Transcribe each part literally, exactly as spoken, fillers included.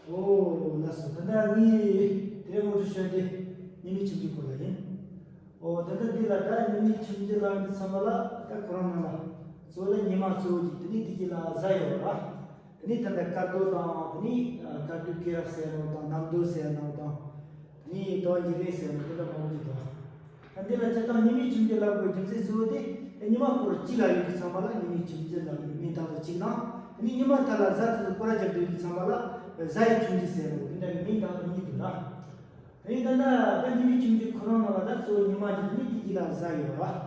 ཨོ་ལགས་སོ། ད་ལྟ་ངས་དེ་རིང་ངོ་སྤྲོད་ཞུ་ཡ་དེ་ཉི་མའི་ཁྱིམ་རྒྱུད་སྐོར་ལ་ཡིན། ཨོ་ད་ལྟ་འདི་ལ་ད་ཉི་མའི་ཁྱིམ་རྒྱུད་ལབ་འདི་ཚང་མ་ལ་ད་ཁོ་རང་ནང་ལ་གཙོ་བོ་ལ་ཉི་མ་གཙོ་བོ་གཅིག་དེ་ནས་དེ་གཅིག་ལ་གཟའ་ཡོད་ར། དེ་ནས་ད་ལྟ་སྐར་རྡོ་དང་དེ་ནས་སྐར་དུས་སྐེ་རགས་ཟེར་ནོ་དང་གནམ་རྡོ་ཟེར་ནོ་དང་། དེ་ནས་རྡོ་འཇིགས་རིང་ཟེར་ནོ་དེ་འདྲ་མང་པོ་ཅིག་འདུག་ད་འདི་ལ་སྤྱིར་བཏང་ཉི་མའི་ཁྱིམ་རྒྱུད་ལབ་དགོས་རྒྱུ་མཚན་གཙོ་བོ་དེ་ཉི་མ་སྐོར་གཅིག་ལ་ཡོད་དུས་ཚང་མ་ལ་ཉི་མའི་ཁྱིམ་རྒྱུད་ལབ་ནས་མིང་བཏགས་པ་གཅིག་དང་། དེ་ནས་ཉི་མ་མཐའ་ལ་གཟའ་དེ་ཚོ་སྐོར་ར་རྒྱབ་སྡོད་དུས་ཚང་མ་ལ་གཟའ་ཡི་ཁྱིམ་རྒྱུད་ཟེར་རོ་དེ་འདྲ་གི་མིང་བཏགས་པ་གཉིས་འདུག་ལ། དེ་ནས་ད་ལྟ་ད་ཉི་མའི་ཁྱིམ་རྒྱུད་ཁོ་རང་ནང་ལ་ད་གཙོ་བོ་ཉི་མ་གཅིག་དེ་ནས་དེ་གཅིག་ལ་གཟའ་ཡོད་ར།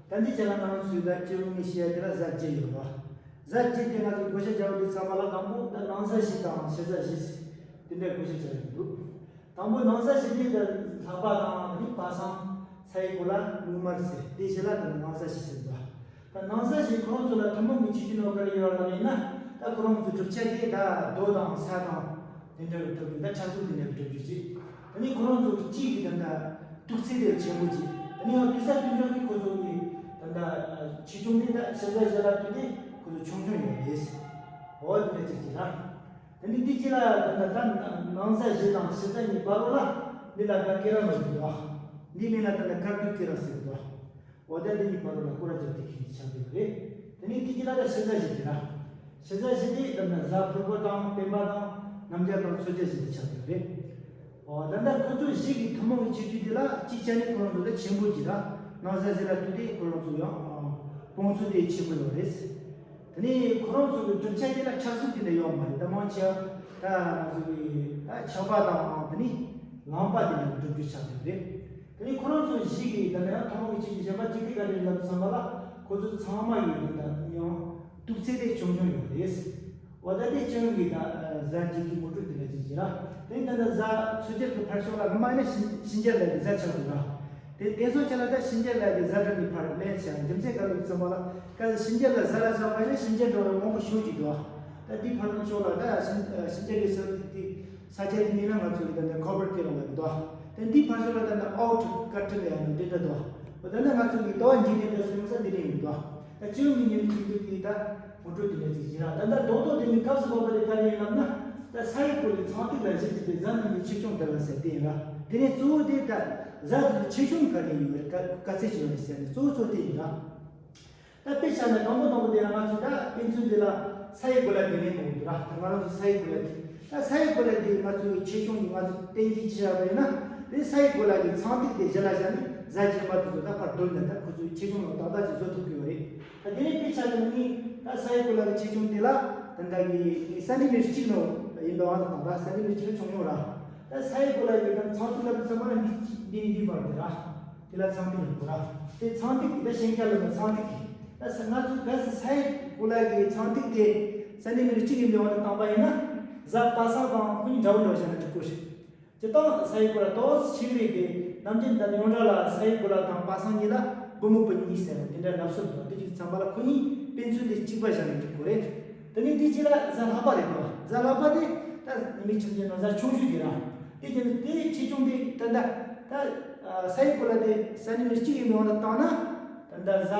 ད་འདི་བྱས་ན་ང་རང་ཚོས་ད་སྤྱི་བོ་ངས་བཤད་ཡ་དེ་ལ་གཟའ་བརྒྱད་ཡོད་ར། གཟའ་བརྒྱད་དེ་ང་ཚོས་བགོ་བཤའ་རྒྱག་དུས་ཚང་མ་ལ་དང་པོ་ད་ནང་གཟའ་བཞི་དང་ཕྱི་གཟའ་བཞི་ཟེར་དེ་འདྲའི་བགོ་བཤའ་རྒྱག་གི་འདུག་དང་པོ་ནང་གཟའ་བཞི་དེ་ད་ལྷག་པ་དང་དེ་ནས་པ་སངས་ཚ་ཡི་གོ་ལ་མིག་དམར་ཟེར་དེ་བཞི་ལ་ད་ནང་གཟའ་བཞི་ཟེར་འདུག་ད་ནང་གཟའ་བཞི་ཁོ་རང་ཚོ་ལ་ཐུན་མོང་གི་ཁྱད་ཆོས་ནོ་ག་རེ་ཡོད་ལབ་ཡིན་ན། ད་ཁོ་རང་ཚོའི་གྲུབ་ཆ་དེ་ད་རྡོ་དང་ས་དང་དེ་འདྲ་གི་གྲུབ་རྒྱུ་ད་ཆགས་ཚུལ་དེ་འདྲ་གི་གྲུབ་རྒྱུ་ཅིག་དེ་ནས་ཁོ་རང་ཚོ་གི་དཀྱིལ་གི་ད་ད་གཏུག་ཚད་དེ་ཆེན་པོ་ཅིག་དེ་ནས་ཡང་དུས་ས་དུས་འཇོག་གི་ཁོ་ཚོ་གི་ད་ད་ཆེ་ཆུང་དེ་ད་ཕྱི་གཟའ་བཞི་ལ་ལྟོས་ཏེ་ཁོ་ཚོ་ཆུང་ཆུང་ཡོད་རེད། འོ་དེ་འདྲ་ཅིག་ཅིག་ར། དེ་ནས་དེ་གཅིག་ལ་ད་ད་ད་ནང་གཟའ་བཞི་དང་ཕྱི་གཟའ་གཉིས་བར་རོ་ལ་འདི་ལ་ད་སྐེ་རགས་ལ་ཡོད་དོ། འདི་མིང་ལ་ད་ད་སྐར་དུས་སྐེ་རགས་ཟེར་གི་འདུག་འོ་ད་འདི་གཉིས་བར་རོ་ལ་སྐོར་ར་རྒྱབ་སྟེ་ཁྱེར་ཆགས་འདུག་རེད། དེ་ནས་དེ་གཅིག་ལ་ད་ཕྱི་གཟའ་བཞི་དེ་ལ། ཕྱི་གཟའ་བཞི་དེ་ད་ད་གཟའ་ཕུར་བུ་དང་སྤེན་པ་དང་རྣམ་རྒྱལ་དང་མཚོ་རྒྱལ་བཞི་དེ་ཆགས་འདུག་རེད། འོ་ད་ད་ཁོ་ཚོ་བཞི་གི་ཐུན་མོང་གི་ཁྱད་ཆོས་དེ་ལ་གཅིག་ཆ་ནས་ཁོ་རང་ཚོ་ད་ཆེན་པོ་གཅིག་ལ་ནང་གཟའ་བཞི་ལ་ལྟོས་ཏེ་ཁོ་རང་ཚོ་ཡང་སྤུངས་ཚད་དེ་ཆེན་པོ་ཡོད་རེད། དེ་ནས་ཁོ་རང་ཚོ་གི་གྲུབ་ཆ་དེ་ལ་ཆགས་སྲེད་དེ་འདྲ་ཡོད་མ་རེད། ད་མང་ཆེ་བ་ད་ང་ཚོ་གི་ད་ཆགས་པ་དང་དེ་ནས་ལངས་པ་དེ་འདྲ་གི་གྲུབ་རྒྱུ་ཆགས་འདུག་རེད། དེ་ནས་ཁོ་རང་ཚོ་བཞི་གི་ད་ནང་ཐོག་མའི་ཆོས་ཀྱི་གཞན་པ་གཅིག་དེ་ག་རེ་ལབ་ཚང་མ་ལ་ཁོ་ཚོ་ཚང་མ་ཡོད་ནི་ད་ཡང་གཏུག་ཚད་དེ་ཆུང་ཆུང་ཡོད་རེད། འོ་ད་དེ་ཅུང་གི་ད་གཟའ་གཅིག་གི་ངོ་སྤྲོད་དེ་འདྲ་ཅིག་བྱེད་ར། དེ་ནས་ད་ད་གཟའ་མཚོ་རྒྱལ་གྱི་ཕར་ཕྱོགས་ལ་སྔ་མ་ནས་གཤིན་གཤིན་རྒྱལ་ལ་གི་གཟའ་ཆགས་འདུག་ར། དེ་དེ་ཚོ་ཆ་ལ་ད་གཤིན་རྒྱལ་ལ་གི་གཟའ་གྲངས་ཀྱི་ཕར་ལེན་བྱ་རྒྱུ་མཚན་ག་ལ་ཚང་མ་ལ་ཀ་གཤིན་རྒྱལ་ལ་གཟའ་ལ་བཞག་པ་ཡིན་ན་གཤིན་རྒྱལ་འགྲོ་བའི་དབང་པོ་ཤོད་ཀྱི་འདུག་ད་འདི་ཕར་ཕྱོགས་ལ་ད་གཤིན་གཤིན་རྒྱལ་གྱི་ས་དེ་ས་ཆ་དེ་མིན་ན་ང་ཚོ་གི་ད་ད་ཁོ་པར་ཀེ་ར་ལ་གི་འདུག་དེ་འདི་ཕར་ཕྱོགས་ལ་ད་ད་ཨའུ་ཊི་ཀ་ཊི་ལ་ཡང་འདི་འདྲ་འདུག་འོ་ད་ནི་ང་ཚོ་གི་ཟླ་བ་འཇིག་རྟེན་ད་སོང་ས་འདི་འདྲ་ཡིན་འདུག་ད་ཅུང་གི་ཉིན་གཅིག་གི་ད་ངོ་སྤྲོད་འདི་འདྲ་ཅིག་བྱེད་ར། ད་ད་རྡོག་རྡོག་དེ་ནི་སྐབས་སུ་བབ་པ་དེ་ག་རེ་ཡིན་ལབ་ན། ད་ས་ཡི་གོ་ལའི་ཚངས་ཐིག་ལ་གཞི་བྱས་ཏེ་གཟའ་རྣམས་ཀྱི་ཆེ་ཆུང་བྲལ་བ་ཟེར་དེ་ཡིན་ལ། དེ་ནས་གཙོ་བོ་དེ་ད་གཟའ་དེ་ཚོ་ཆེ་ཆུང་ག་རེ་ཡོད་རེད། ག་ག་ཚད་ཅིག་ཡོད་རེད་ཟེར་ནས་གཙོ་བོ་གཙོ་དེ་ཡིན་ལ། ད་དཔེ་ཆ་ནས་དང་པོ་དང་པོ་དེ་ལ་ང་ཚོས་ད་དཔེ་མཚོན་དེ་ལ་ས་ཡི་གོ་ལ་དེ་ནས་མོ་འདུག་ར། ད་ང་རང་ཚོ་ས་ཡི་གོ་ལ་དེ་ད་ས་ཡི་གོ་ལ་དེ་ང་ཚོའི་ཆེ་ཆུང་དེ་ང་ཚོ་གཏན་འཁེལ་བྱས་པ་ཡིན་ན། དེ་ས་ཡི་གོ་ལ་གི་ཚངས་ཐིག་དེ་གཞི་ལ་བཞག་ནས་གཟའ་གཞན་པ་དེ་ཚོ་ད་ཕར་བསྡུར་ནས་ད་ཁོ་ཚོའི་ཆེ་ཆུང་ལ་ཏག་ཏག་ཅིག་བཟོ་ཐུབ་ཀྱི་ཡོད་རེད། ད་དེ་ནས་དཔེ་ཆ་ནས་ནི་ད་ས་ཡི་གོ་ལ་གི་ཆེ་ཆུང་དེ་ལ་ད་ལྟ་གི་སན་ཊི་མི་ཊར་གཅིག་ནོ་ཡིན་པའི་དབང་དུ་བཏང་ར། སན་ཊི་མི་ཊར་གཅིག་ལ་ཆུང་ཉུང་ར། ད་ས་ཡི་གོ་ལ་གི་ད་ཚངས་ཐིག་ལ་ཚང་མ་ལ་འདི་འདི་ནི་འདི་བར་དེ་ར། དེ་ལ་ཚངས་ཐིག་ལ་གོ་ར། དེ་ཚངས་ཐིག་གི་ད་ཤིང་ཁ་ལ་ན་ཚངས་ཐིག་གི་ད་ས་ང་ཚོ་ག་ས་ས་ཡི་གོ་ལ་གི་ཚངས་ཐིག་དེ་སན་ཊི་མི་ཊར་གཅིག་ཡིན་པའི་དབང་དུ་བཏང་པ་ཡིན་ན། གཟའ་པ་སངས་དང་ཁོ་གཉིས་འདྲ་བོ་འདྲ་བོ་བཞག་ན་འགྲིག་གོ་ཞིག་སྤྱིར་བཏང་ས་ཡི་གོ་ལ་ཏོག་ཙམ་ཆེ་གི་རེད་དེ། ནམ་རྒྱུན་ད་ཡོངས་གྲགས་ལ་ས་ཡི་གོ་ལ་དང་པ་སངས་གཉིས་ལ་བུ་མོ་བུ་གཉིས་ཟེར་བ་དེ་འདྲ་ལབ་སྲོལ་འདུག་དེ་གཅིག་ཚང་པ་ལ་ཁོ་གཉིས་དཔེ་མཚོན་དེ་གཅིག་པ་བཞག་ནས་འགྲིག་གོ་རེད། དེ་ནས་དེ་གཅིག་ལ་གཟའ་ལྷག་པ་རེད་དོ། གཟའ་ལྷག་པ་དེ་ད་ཉི་མའི་ཆུང་ཆུང་ན་གཟའ་ཆུང་ཤོས་དེ་ར། དེ་དེ་ནས་དེ་ཆེ་ཆུང་དེ་ད་ད་ད་ས་ཡི་གོ་ལ་དེ་སན་ཊི་མི་ཊར་གཅིག་ཡིན་པའི་དབང་དུ་བཏང་ན། ད་ད་གཟའ་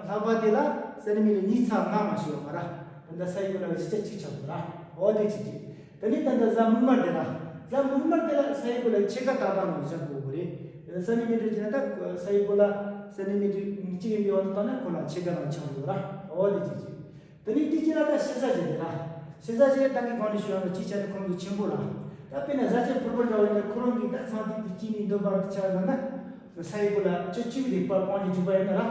ལྷག་པ་དེ་ལ་སན་ཊི་མི་ཊར་གཉིས་ཚེག་ལྔ་མ་ཞིག་ཡོད་མ་ར། ད་ད་ས་ཡི་གོ་ལ་གི་བཞི་ཆ་གཅིག་ཆགས་འདུག་ར། འོ་དེ་གཅིག་གཅིག་དེ་ནས་ད་ལྟ་གཟའ་མིག་དམར་དེ་ལ། གཟའ་མིག་དམར་དེ་ལ་ས་ཡི་གོ་ལ་ཕྱེད་ཀ་ཏག་ཏག་ནང་བཞག་དགོས་དགོས་རེད། སན་ཊི་མི་ཊར་བྱས་ན་ད་ས་ཡི་གོ་ལ་སན་ཊི་མི་ཊར་གཅིག་ཡིན་པའི་དབང་དུ་བཏང་ན་ཁོ་ལ་ཕྱེད་ཀ་ནང་ཆགས་འགྲོ་ར། འོ་དེ་གཅིག་གཅིག་དེ་ནས་དེ་གཅིག་ལ་ད་ཕྱི་གཟའ་བྱས་དེ་ལ། ཕྱི་གཟའ་བྱས་ད་གིན་གོང་ནས་ཞུས་ཡོད་ནོ་གཅིག་ཆ་ནས་ཁོང་ཚོ་ཆེན་པོ་ར། ད་དཔེར་ན་གཟའ་ཆེན་ཕུར་བུ་འདྲ་བོ་ཡིན་ན་ཁོ་རང་གི་ད་ཚངས་ཐིག་དེ་གཅིག་གཉིས་འདོན་པར་ཆགས་ཡོད་ན། ས་ཡི་གོ་ལ་བཅུ་གཅིག་རེ་པར་སྤང་གི་འཇུག་པ་ཡིན་ན་ར།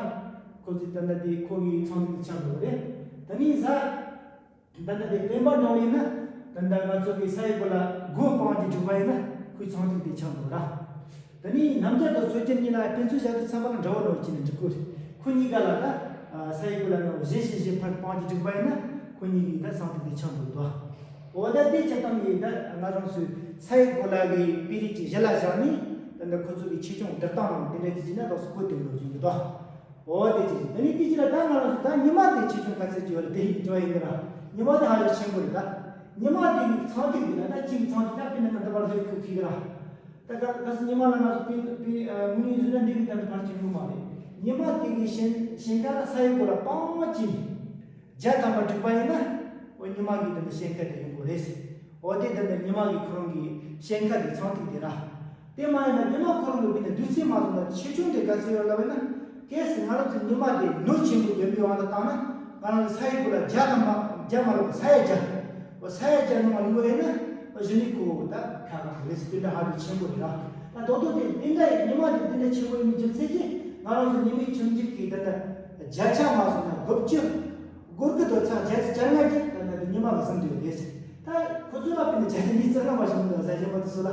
ཁོ་ཚོས་ད་ལྟ་དེ་ཁོ་གི་ཚངས་ཐིག་དེ་ཆགས་འགྲོ་གི་རེད། དེ་ནས་གཟའ། ད་ལྟ་དེ་སྤེན་པ་འདྲ་བོ་ཡིན་ན། ད་ལྟ་ང་ཚོ་གི་ས་ཡི་གོ་ལ་དགུ་སྤང་གི་འཇུག་པ་ཡིན་ན་ཁོའི་ཚངས་ཐིག་དེ་ཆགས་འགྲོ་ར། དེ་ནས་རྣམ་རྒྱལ་དང་མཚོ་རྒྱལ་གཉིས་ལ་དཔེ་མཚོན་བཞག་དུས་ཚང་མ་ལ་འདྲ་བོ་འདྲ་བོ་བྱས་ནས་འགྲིག་གོ་རེད། ཁོ་གཉིས་ཀ་ལ་ད་ས་ཡི་གོ་ལ་ནང་བཞི་བཞི་བཞི་ཕར་སྤང་གི་འཇུག་པ་ཡིན་ན་ཁོ་གཉིས་ཀྱི་ད་ཚངས་ཐིག་དེ་ཆགས་འགྲོ་འདུག་འོ་ད་དེ་བྱེད་སྟངས་ཀྱིས་ད་ང་རང་ཚོའི་ས་ཡི་གོ་ལ་གི་དཔེ་རིས་ཀྱི་གཞི་ལ་བཞག་ནས་ད་ལྟ་ཁོ་ཚོ་གི་ཆེ་ཆུང་བསྒྲིགས་སྟངས་རང་དེ་འདྲ་ཅིག་བྱས་ན་རོགས་སུ་བཀོད་དེ་འགྲོ་བཞིན་འདུག་འོ་དེ་ཅི་ཞིག་དེ་ནས་དེ་ཅི་ལ་ད་ང་རང་ཚོ་ད་ཉི་མ་དེ་ཆེ་ཆུང་ག་ཚད་ཅིག་ཡོད་ལ་དེ་ཡིན་འགྲོ་ཡིན་གི་ར། ཉི་མ་དེ་ཧ་ཅང་ཆེན་པོ་རེད་ད། ཉི་མ་དེ་གི་ཚངས་ཐིག་དེ་ལ་ད་གཅིག་གི་ཚངས་ཐིག་ད་དཔེར་ན་ང་ད་བར་ལྷོད་ཁུག་ཁིག་གི་ར། ད་ག་ག་སི་ཉི་མ་ལ་ང་ཚོ་དཔེ་དཔེ་དངོས་གནས་བཟོས་ན་འདི་གི་ད་ད་བར་ཆེན་པོ་མ་རེད། ཉི་མ་དེ་གི་ཞེང་ཞེང་ཁ་ལ་ས་ཡི་གོ་ལ་སྤང་བ་ཅིག་བརྒྱ་ཐམ་པ་བསྒྲིགས་པ་ཡིན་ན། འོ་ཉི་མ་གི་ད་ད་ཞེང་ཁ་དེ་ཡོང་གི་རེད། འོ་དེ་དེ་འདྲ་ཉི་མ་གི་ཁོ་རང་གི་ཞེན་ཁ་དེ་ཚང་ཐིག་དེ་ར། དེ་མ་ཡིན་ན་ཉི་མ་ཁོ་རང་གི་བུ་ནི་བདུད་རྩི་མ་སོང་ན་ཆེ་ཆུང་དེ་ག་ཚོད་ཡོད་ལབ་ན། གལ་སྲིད་ང་རང་ཚོ་ཉི་མ་དེ་ནོར་ཆེན་པོ་ཡོད་པའི་དབང་དུ་བཏང་ན། ང་རང་ཚོ་ས་ཡི་གུ་ལ་བརྒྱ་དང་མ་བརྒྱ་མ་ལོག་པ་ས་ཡ་བརྒྱ། འོ་ས་ཡ་བརྒྱ་ནང་ལུས་པ་ཡིན་ན། འོ་གཞི་ནས་ཁོ་ད་ཁ་ཁ་རེད་ཟེར་དེ་འདྲ་ཧ་ཅང་ཆེན་པོ་རེད་ར། ད་དོ་དོ་དེ་དེ་འདྲ་ཉི་མ་དེ་དེ་འདྲ་ཆེན་པོ་ཡིན་རྒྱུ་མཚན་གྱིས་ང་རང་ཚོ་ཉི་མའི་ཁྱིམ་རྒྱུད་ཀྱི་ད་ལྟ་བརྒྱ་ཆ་མ་སོང་ན་དགུ་བཅུ། སྒོར་གི་དོ་ཚང་བརྒྱ་ཆ་བཅོ་ལྔ་གཅིག་ད་ལྟ་དེ་ཉི་མ་གི་ཟིན་འདུག་རེད་ཟེར། ད་ཁོ་ཚོ་ལ་དཔེར་ན་བརྒྱ་ཆ་ཉི་ཤུ་རྩ་ལྔ་མ་ཞིག་འདུག་གཟའ་གཞན་པ་དེ་ཚོ་ལ།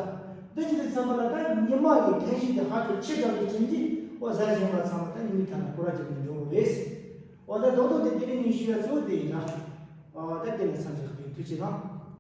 འདི་ཅི་ཚོད་ཚང་མ་ལ་ད་ཉི་མ་གི་ཐེན་ཤིང་དེ་ཧ་ཅང་ཆེ་དྲགས་པའི་རྐྱེན་གྱིས་འོ་གཟའ་གཞན་པ་ཚང་མ་ད་ཉི་མའི་ཐ་ན་སྐོར་ར་བརྒྱབ་ནས་འགྲོ་གི་རེད་ཟེར། འོ་ད་རྡོག་རྡོག་དེ་དེ་རིང་ངས་ཞུ་ཡ་གཙོ་བོ་དེ་ཡིན་ན། འོ་ད་དེ་ལ་མཚམས་བཞག་གི་ཐུགས་རྗེ་གནང་།